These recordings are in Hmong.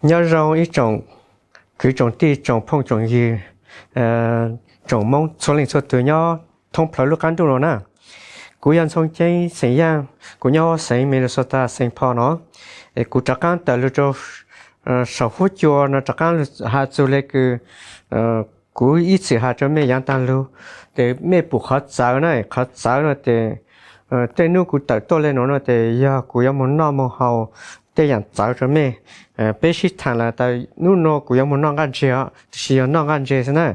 Nyob zoo ib tsoom kwv tsoom tij, tsoom phooj tsoom ywg, tsoom Hmoob txhua leej txhua tus nyob thoob plaws lub qab ntuj no na. Kuv yog Ntxhoo Ceeb xeem Yaaj, kuv nyob xeev Minnesota, Saint Paul no. Es kuv rov qaab tawm lug rau saum huab cua no rov qaab has txug le kws kuv ib txwm has rua mej yaav taag lug, tes mej pum qhov txawv na, qhov txawv no tes tej nub kuv tawm tuaj le nuav no tes yog kuv yuav moog noj moog haus tej yaam txawv rua mej. Peb sib thaam lawm tas nub nua kuv yuav moog noj nqaj ntseg os, tab sis yog noj nqaj ntseg xwb na.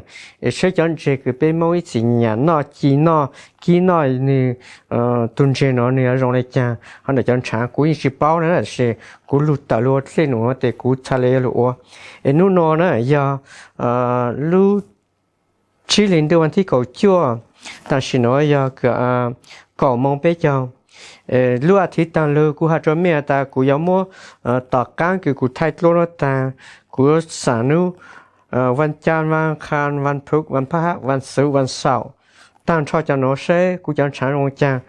Es saib cov ntseg kws peb Moob ib txwm nyam noj, ci noj, kib noj, nwg tug ntseg no nwg yuav zoo le caag, ho ntawm cov ntshaav kuv yeej tsi paub na, tab sis kuv lug tawm lug ua dlej num no tes kuv txhaj le yuav lug ua. Es nub nua na yog lub tsib hlis ntuj vas thib kaum cuaj, tam sim nuav yog kaum moos peb caug. Lub a thiv taag lug kuv has rua mej tas kuv yuav muab tom qaab kws kuv thaij dluab nuav taag, kuv yuav xaam nub vas caag, vas qha, vas phuv, vas phaj hab, vas xuv, vas saum, taag nrho cov nuav saib kuv cov ntshaav zoo caag.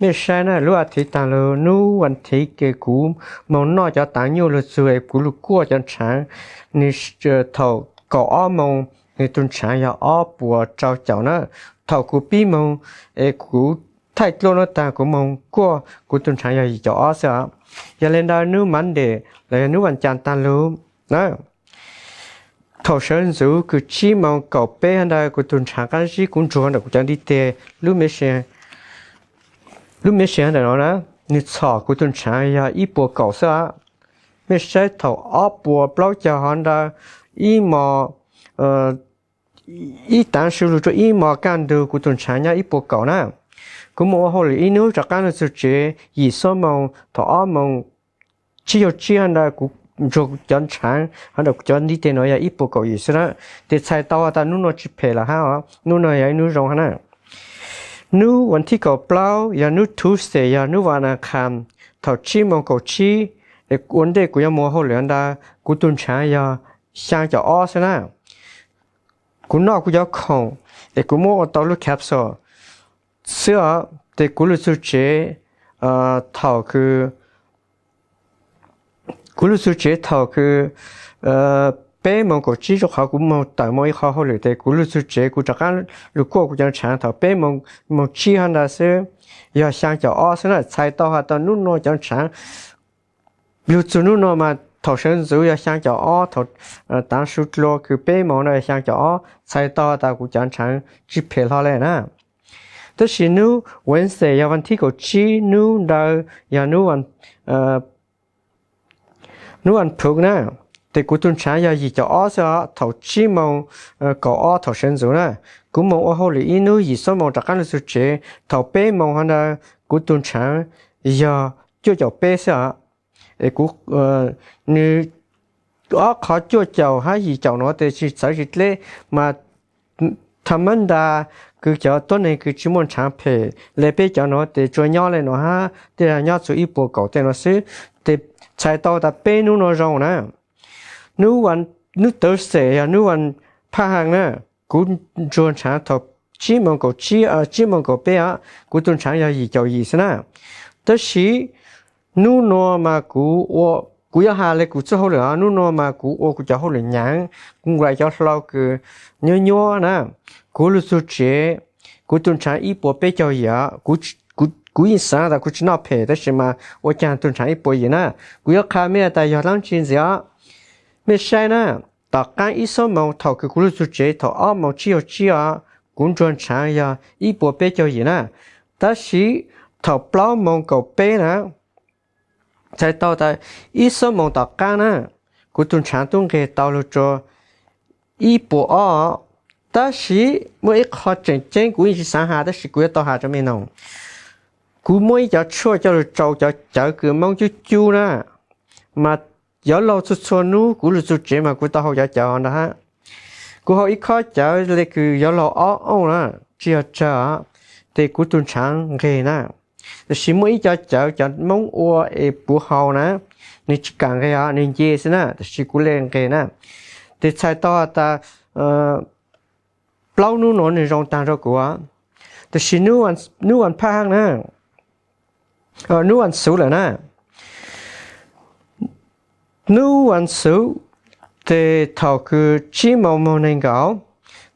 Mej saib na, lub a thiv taag lug nub vas thiv kws kuv moog noj cov taav nyuj lug txug es kuv lug kuaj cov ntshaav, nwg thaum kaum ob moos nwg tug ntshaav yog ob puas rau caum na. Thaum kuv pib moog es kuv thaij dluab nuav taag kuv moog kuaj kuv tug ntshaav yog yim caum ob xwb os. Yog le ntawd nub Monday los yog nub vas caag taag lug na, thaum sawv ntxuv kws tsib moos kaum peb hab ntawd kuv tug ntshaav qaab zib kuv ntsuag ntawm kuv cov ntiv teg lub mev sev ntawm no na, nwg txhom kuv tug ntshaav yog ib puas kaum xwb os. Mej saib thaum ob puas plaub caug hov ntawd, ib mos, ib taav su lug rua ib mos kaj ntug kuv tug ntshaav nyob ib puas kaum na. Kuv moog ua hauj lwm ib nub rov qaab lug txug tsev yim xuab moos, thaum ob moos tsib caug tsib hov ntawd kuv ntsuag cov ntshaav hov ntawm kuv cov ntiv teg no yog ib puas kaum yim xwb na. Tes txhais tau has tas nub nua tsi phem lawm hab os, nub nua yog ib nub zoo hab na. Nub vas thib kaum plaub yog nub Tuesday, yog nub vas nas khas, thaum tsib moos kaum tsib, es ua ntej kuv yuav moog ua hauj lwm ntawd kuv tug ntshaav yog xyaa caum ob xwb na. Kuv noj kuv cov khoom es kuv muab ua tau lub capsule xwb os. Tes kuv lug txug tsev thaum kws, kuv lug txug tsev thaum kws peb moos kaum tsib, rua qhov kuv moog tawm moog ib qho hauj lwm tes kuv lug txug tsev kuv rov qaab lug kuaj kuv cov ntshaav thaum peb moos tsib hov ntawd xwb, yog xyaa caum ob xwb na. Txhais tau has tas nub nua cov ntshaav lug txug nub nua mas thaum sawv ntxuv yog xyaa caum ob, thaum taav su dlua kws peb moos no yog xyaa caum ob, txhais tau has tas kuv cov ntshaav tsi phem hlo le na. Tab sis nub Wednesday yog vas thib kaum tsib, nub ntawd yog nub vas phuv na, tes kuv tug ntshaav yog yim caum ob xwb os, thaum tsib moos kaum ob thaum sawv ntxuv na. Kuv moog ua hauj lwm ib nub yim xuab moos rov qaab lug txug tsev, thaum peb moos hov ntawd kuv tug ntshaav yog cuaj caum peb xwb os. Es kuv, nwg ob qhov cuaj caum hab yim caum nuav tes tsi txawv tsi dleb, mas tha mab nta kws cov tuab neeg kws tsi muaj ntshaav phem le peb cov nuav tes tsuas nyob le nuav hab tej zag nyob txug ib puas kaum tej nuav xwb. Tes txhais tau tas peb nub nua zoo na. Nub Thursday yog nub vas phaj haj na, kuv ntsuag ntshaav thaum tsib moos kaum tsib, tsib moos kaum peb os, kuv tug ntshaav yog yim caum yim xwb na. Tab sis nub nua mas kuv, kuv yuav has le kuv txuj hauj lwm os, nub nua mas kuv ua kuv cov hauj lwm nyaav, kuv nqaim cov hlau kws nyuab nyuab na, kuv lug txug tsev, kuv tug ntshaav ib puas peb caug yim os. Kuv yeej xaav tas kuv tsi noj phem tab sis mas ua caag tug ntshaav ib puas yim na. Kuv yuav qha mej tas yog dlaab tsi ntxiv os. Mej saib na, tom qaab ib xuab moos thaum kws kuv lug txug tsev thaum ob moos tsib caug tsib os, kuv ntsuag ntshaav yog ib puas peb caug yim na. Tab sis thaum plaub moos kaum peb na, txhais tau tas ib xuab moos tom qaab na, kuv tug ntshaav tub nqeg tau lug rua ib puas ob. Tab sis muaj ib qho tseem ceeb kuv yeej tsi xaav has tab sis kuv yuav tau has rua mej noog. Kuv muab ib cov tshuaj coj lug tsau cov cawv kws Moob cub cub na, mas yuav laug txhua txhua nub kuv lug txug tsev mas kuv tau hau cov cawv ntawd hab. Kuv hau ib khob cawv le kws yuav laug ob ooj na, tsi yog tsawg os, tes kuv tug ntshaav nqeg na. Tab sis muaj ib cov cawv cov Moob ua es puv hau na, nwg tsi kam nqeg os, nwg nce xwb na, tab sis kuv le nqeg na. Tes txhais tau has tas plaub nub nuav nwg zoo taag rua kuv. Tab sis nub vas phaj haj na, nub vas xuv lawm na, nub vas xuv Ces thaum kws tsib moos moog nees nkaum,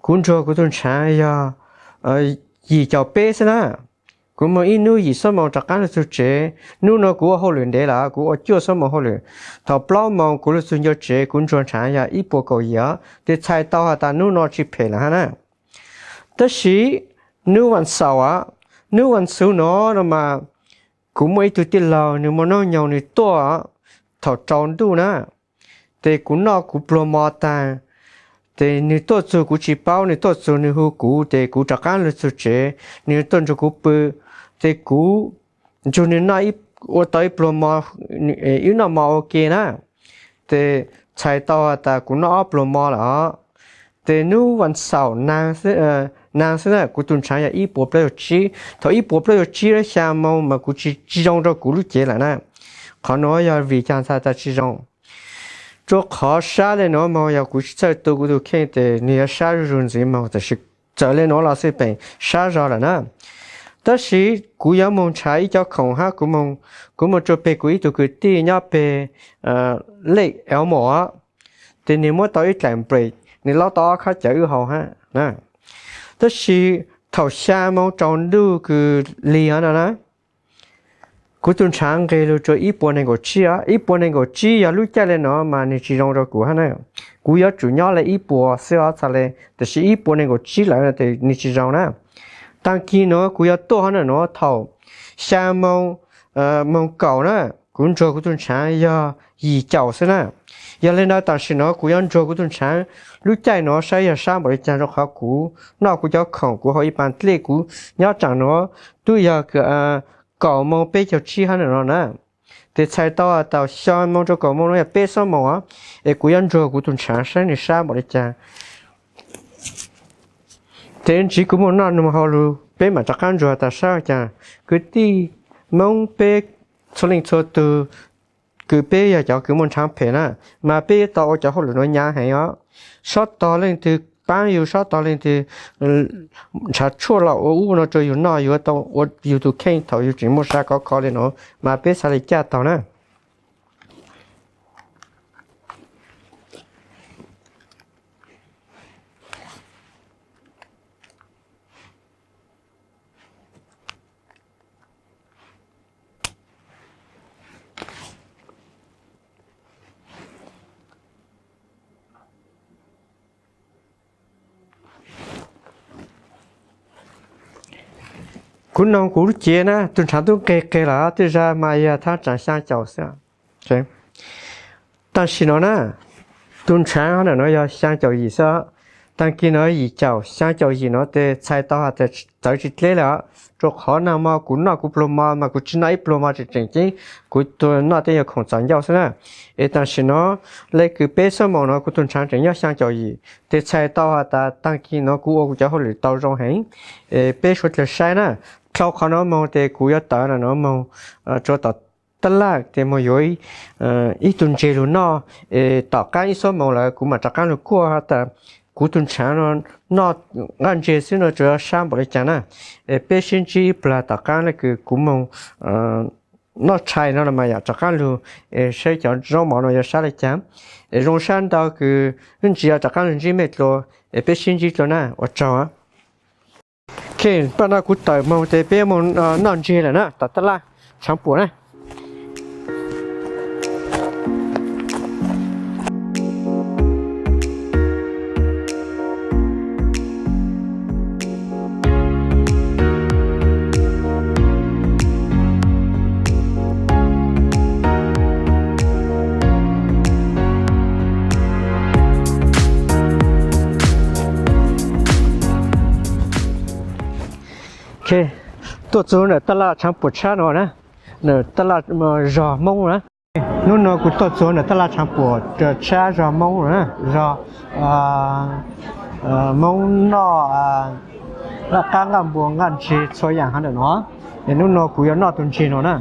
kuv ntsuag kuv tug ntshaav yog yim caum peb xwb na. Kuv moog ib nub yim xuab moos rov qaab lug txug tsev. Nub nuav kuv ua hauj lwm ntev lawm, kuv ua cuaj xuab moos hauj lwm. Thaum plaub moos kuv lug txug ncua tsev, kuv ntsuag ntshaav yog ib puas kaum yim os. Ces txhais tau has tas nub nuav tsis phem lawm hab na. Tab sis nub vas xaum os, nub vas xuv nuav no mas kuv muaj ib tug tij laug, nwg muaj noob nyoog, nwg tuaj thaum tsaus ntuj na. Ces kuv noj kuv pluag mov taag, ces nwg tuaj txug kuv tsis paub, nwg tuaj txug nwg hu kuv, ces kuv rov qaab lug txug tsev, nwg tuaj nrug kuv pw. Ces kuv nrug nwg noj, ua tau ib pluag mov, wb noj mov ua ke na. Ces txhais tau has tas kuv noj ob pluag mov lawm os. Ces nub vas xaum naag xwb na, kuv tug ntshaav yog ib puas plaub caug tsib. Thaum ib puas plaub caug tsib lub xyaa moos mas kuv tsis, tsis zoo rua kuv lub cev lawm na. Qhov nuav yog vim caag txhais tas tsis zoo? Rua qhov sab le nuav moog, yog kuv tsis txawj tu kuv tug kheej ces nwg yuav sab zuj zug ntxiv moog, tab sis txawm le nuav los xij peem sab zog lawm na. Tab sis kuv yuav moog nrhav ib cov khoom hab, kuv moog rua peg kuv ib tug kwv tij nyob peg Lake Elmo, ces nwg muab tau ib dlaim brake, nwg laub tau ob khab cawv wb haus hab. Tab sis thaum xyaa moos tsaus ntuj kws lig no na, kuv tug ntshaav nqeg lug rua ib puas nees nkaum tsib os. Ib puas nees nkaum tsib yog lub caij le nuav mas nwg tsis zoo rua kuv hab na. Kuv yuav tsum nyob le ib puas xwb os txhad le, tab sis ib puas nees nkaum tsib lawm ces nwg tsis zoo na. Taag kis nuav kuv yuav tuaj hab na, nuav thaum xyaa moos, moos kaum na, kuv ntsuag kuv tug ntshaav yog yim caum xwb na. Yog le nuav tam sim nuav kuv yuav ntsuag kuv tug ntshaav lub caij nuav saib yog sab npaum le caag, rua qhov kuv noj kuv cov khoom, kuv haus ib paas dlej, kuv nyob tsaam nuav tub yog kaum moos peb caug tsib hab na no na. Ces txhais tau has tas xyaa moos rua kaum moos nuav yog peb xuab moos os, es kuv yuav ntsuag kuv tug ntshaav saib nwg sab npaum le caag. Ces ib ntsis kuv moog noj moog haus lug, peb maam rov qaab ntsuag tas sab le caag. Kwv tij Moob peb txhua leej txhua tug, kws peb yog cov kws muaj ntshaav phem na, mas peb yuav tau ua cov hauj lwm nuav nyaav heev os. Sab tog leej twg paab yug, sab tog leej twg nrhav tshuaj los ua ub no rua yug noj, yug tau ua yug tug kheej thaum yug tseem muaj sab khov kho le nuav mas peb xaav le caaj taug na. Kuv noog kuv lub cev na, tug ntshaav tub nqeg qeg lawm, tej zag mas yog thaj tsaam xyaa caum xwb. Tam sim no na, tug ntshaav ntawm no yog xyaa caum yim xwb. Taag kis no yim caum, xyaa caum yim no tes txhais tau has tas txawv tsis dleb lawm os, rua qhov naag mo kuv noj kuv pluag mo mas kuv tsis noj ib pluag mo tseem tseem ceeb, kuv noj tej yog khoom txom ncauj xwb na. Es tam sim no le kws peb xuab moos no kuv tug ntshaav tseem nyob xyaa caum yim, tes txhais tau has tas taag kis no kuv ua kuv cov hauj lwm tau zoo heev. Es peb suav dlawg saib na, dhau qhov no moog tes kuv yuav tawm no moog rua tom taj laj tes moog yuav ib tug ntses lug noj. Es tom qaab ib xuab moos lawm kuv maam rov qaab lug kuaj has tas kuv tug ntshaav no noj nqaj ntses xwb no tsuas yuav sab npaum le caag na. Es peb sib ntsib ib plag tom qaab le kws kuv moog noj tshais no los mas yom, rov qaab lug saib cov zaub mov no yuav sab le caag. Es zoo sab ntau kws wb ntsis yuav rov qaab lug ntsib mej dlua, es peb sib ntsib dlua na, ua tsaug. Ok, paj no kuv tawm moog tes peb moog noj ntseg lawm na, tom taj laj Tshaav Puam na. Tuaj txug ntawm taj laj Tshaav Puam tshab no na, ntawm taj laj zog Moob na. Hnub no kuv tuaj txug ntawm taj laj Tshaav Puam tshab zog Moob no na, zog Moob noj nqaj qab nqaj npua nqaj ntseg txhua yaam hov ntawm no. Es hnub no kuv yuav noj tug ntseg no na.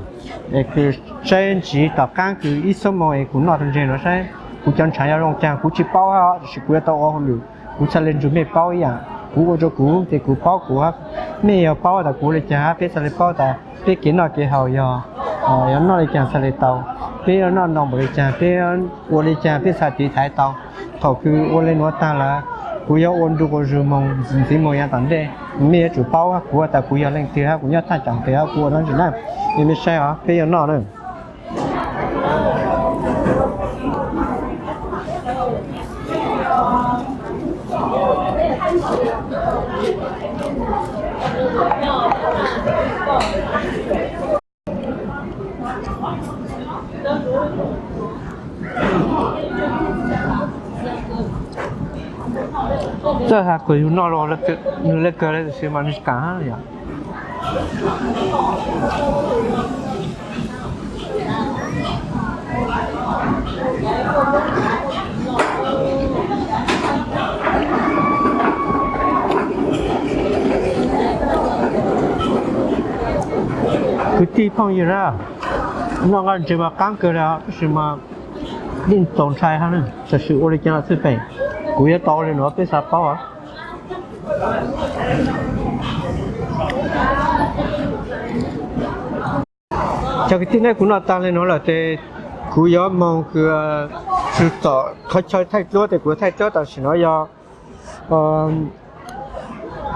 Es kws saib ntsib tom qaab kws ib xuab moos es kuv noj tug ntseg no saib kuv cov ntshaav yuav zoo caag, kuv tsis paub hab, tab sis kuv yuav tau ua hauj lwm kuv txhad le nrug mej paub ib yaam. Kuv ua rua kuv tes kuv paub kuv, mej yuav paub tas kuv le caag hab, peb txhad le paub tas peb kev noj kev haus yog yuav noj le caag txhad le tau, peb yuav noj ntau npaum le caag, peb ua le caag peb txhad tiv thaiv tau. Thaum kws ua le nuav taag lawm, kuv yuav ua ntu quas zug moog ntxiv moog yav tom ntej. Mej yuav tsum paub kuv tas kuv yog leej twg hab kuv nyob thaj chaam pem hab kuv ua dlaab tsi na. Es mej saib os, peb yuav noj na. Txawj has kuas yug noj los nws le kawg le, tab sis mas nws kaam hab yom. Kwv tij phooj ywg na, noj nqaij ntses mas qaab kawg le, tab sis mas yeej txaus ntshai hab na, tam sim ua le caag los xwb pem. Kuv yuav tau ua le nuav peb xaav paub. Cov kwv tij, neb kuv noj taag le nuav lawm tes kuv yuav moog kws txug tom qhov chaw thaij duab tes kuv thaij duab tam sim no yog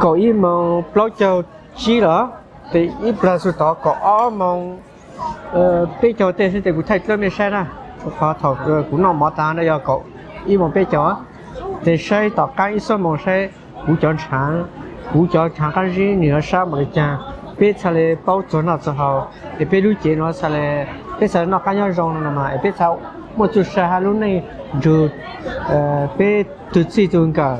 kaum ib moos plaub caug tsib lawm, tes ib plag txug tod kaum ob moos peb caug tej xwb tes kuv thaij duab mej saib na. Qhov thaum kuv noj mov taag no yog kaum ib moos peb caug, tes saib tom qaab ib xuab moos saib kuv cov ntshaav, kuv cov ntshaav qaab zib nwg yuav sab npaum le caag, peb txhaj le paub txug noj txug haus, es peb lub cev nuav txhaj le, peb txhaj le noj qaab nyob zoo no mas es peb txhaj muaj txuj sa hab lub neej nrug peb tug txij tug nkawm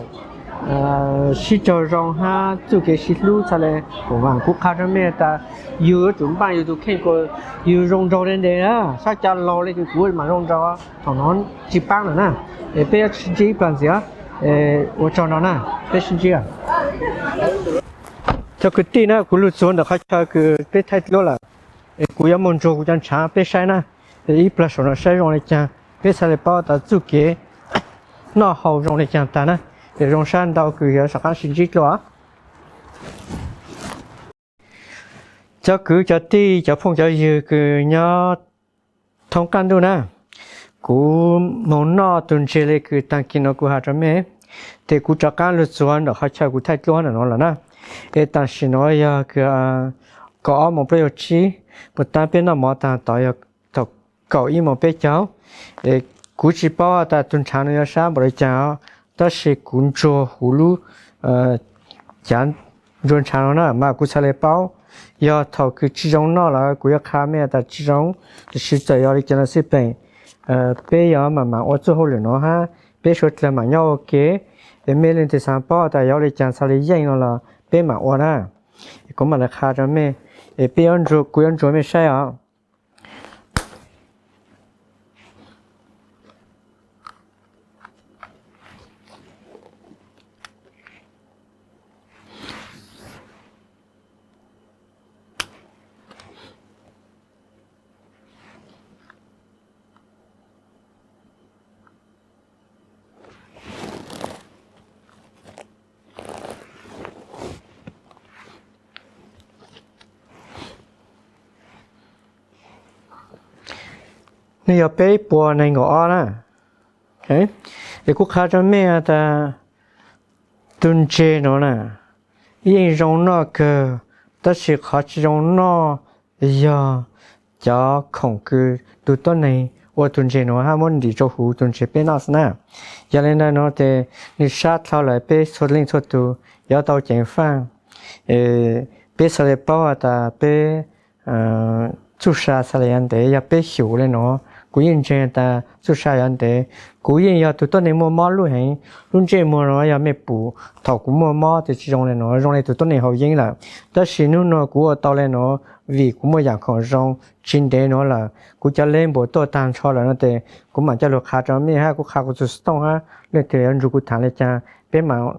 sib raug zoo hab txuj kev sib hlub txhaj le. Kuv vaam kuv qha rua mej tas yug yuav tsum npaaj yug tug kheej kuas yug zoo nraug le ntev na, sab ca laug le kws kuv maam zoo nraug. Thaum no tsi paab lawm na, es peb yuav sib ntsib ib plag ntxiv, ua tsaug ntau na, peb sib ntsib. Cov kwv tij na, kuv lug txug ntawm qhov chaw kws peb thaij duab lawm, es kuv yuav moog ntsuag kuv cov ntshaav peb saib na, es ib plag saum no saib zoo le caag peb txhaj le paub tas txuj kev noj haus zoo le caag tag na. Es zoo sab ntau kws yuav rov qaab sib ntsib dlua. Cov kwv cov tij cov phooj cov ywg kws nyob thoob qaab ntuj na, kuv moog noj tug ntses le kws taag kis no kuv has rua mej, tes kuv rov qaab lug txug ntawm qhov chaw kuv thaij duab ntawm no lawm na. Es tam sim no yog kws kaum ob moos plaub caug tsib, puas taab peb noj mov taag tod yog thaum kaum ib moos peb caug. Es kuv tsi paub tas tug ntshaav no yuav sab npaum le caag, tab sis kuv ntsuag huv lub cav ntsuag ntshaav no na mas kuv txhaj le paub. Yog thaum kws tsi zoo noj lawm kuv yuav qha mej tas tsi zoo, tab sis txawm yog le caag los xij peem, peb yuav maam maam ua txuj hauj lwm no hab peb suav dlawg maam nyob ua ke. Es mej leej twg xaav paub tas yuav le caag txhaj le yeej no los peb maam ua na. Kuv maam le qha rua mej, es peb yuav, kuv yuav ntsuag mej saib os. Nwg yog peb puas nees nkaum ob na. Es kuv qha rua mej tas tug ntses no na yeej zoo noj kawg, tab sis qhov tsi zoo noj yog cov khoom kws tug tuab neeg ua tug ntses no hab muab ntim rua huv tug ntses peb noj xwb na. Yog le ntawd no tes nwg sab dlhau lawm peb txhua leej txhua tug yuav tau ceev faaj. Peb txhaj le paub has tas peb txuj sa txhaj le yuav ntev, yog peb xyum le no, kuv yeej ntseeg tas txuj sa yuav ntev. Kuv yeej yog tug tuab neeg muaj mob lub heev, lub ntsej muag no yog mej pum thaum kuv muaj mob tes tsi zoo le no, zoo le tug tuab neeg haus yeeb lawm. Tab sis nub nua kuv ua tau le no vim kuv muaj yaam khoom zoo. Tsi ntev no lawm kuv cov lej npuas tuaj taag nrho lawm no tes kuv maam coj lug qha rua mej hab kuv qha kuv tug xov tooj hab leej twg yuav nrug kuv thaam le caag peb maam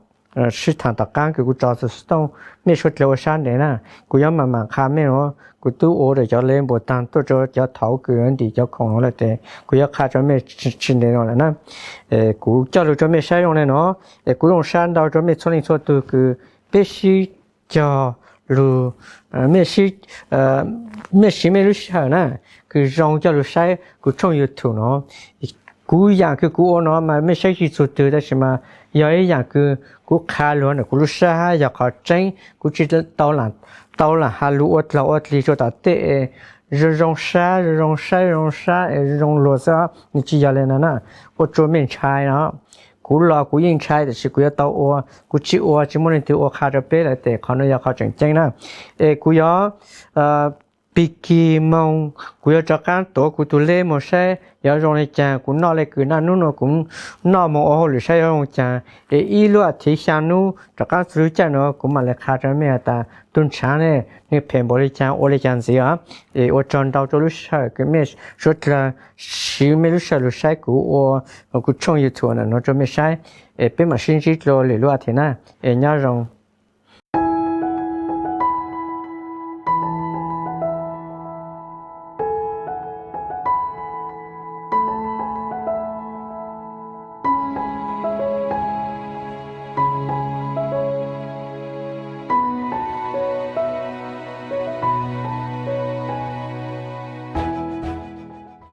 sib thaam tom qaab kws kuv tso tug xov tooj. Mej suav dlawg ua sab ntev na, kuv yuav maam maam qha mej no. Kuv tub ua rua cov lej npuas taag tuaj rua cov thaum kws yuav ntim cov khoom no lawm tes kuv yuav qha rua mej tsi ntev no lawm na. Kuv coj lug rua mej saib zoo le no, es kuv zoo sab ntau rua mej txhua leej txhua tug kws peb sib cog lug, mej siv mej lub sij hawm na kws zoo coj lug saib kuv tshooj YouTube no. Kuv yaam kws kuv ua no mas mej saib tsi txug twg, tab sis mas yog ib yaam kws kuv qha lug ntawm kuv lub sab hab yog qhov tseeb. Kuv tsi tau lam has lug ua dlaag ua dlig rua tom tej es zoo zoo sab zoo zoo sab zoo zoo sab es zoo zoo luag xwb, nwg tsi yog le nuav na. Ua rua mej ntshai no. Kuv los kuv yeej ntshai, tab sis kuv yuav tau ua. Kuv tsi ua, tsi muaj leej twg ua qha rua peb lawm tes qhov nuav yog qhov tseem ceeb na. Es kuv yuav pig kig moog, kuv yuav rov qaab tuav kuv tug leb moog saib yuav zoo le caag, kuv noj le kws naj nub nuav kuv noj moog ua hauj lwm saib yuav zoo caag. Es ib lub a thiv xyaa nub rov qaab txug lub caij nuav kuv mam le qha rua mej has tas tug ntshaav ne, nwg phem npaum le caag, ua le caag ntxiv os. Es ua tsaug ntau rua lub sij hawm kws mej suav dlawg siv mej lub sij hawm lug saib kuv ua kuv tshooj YouTube nuav rua mej saib. Es peb mam sib ntsib dlua lwm lub a thiv na. Es nyob zoo.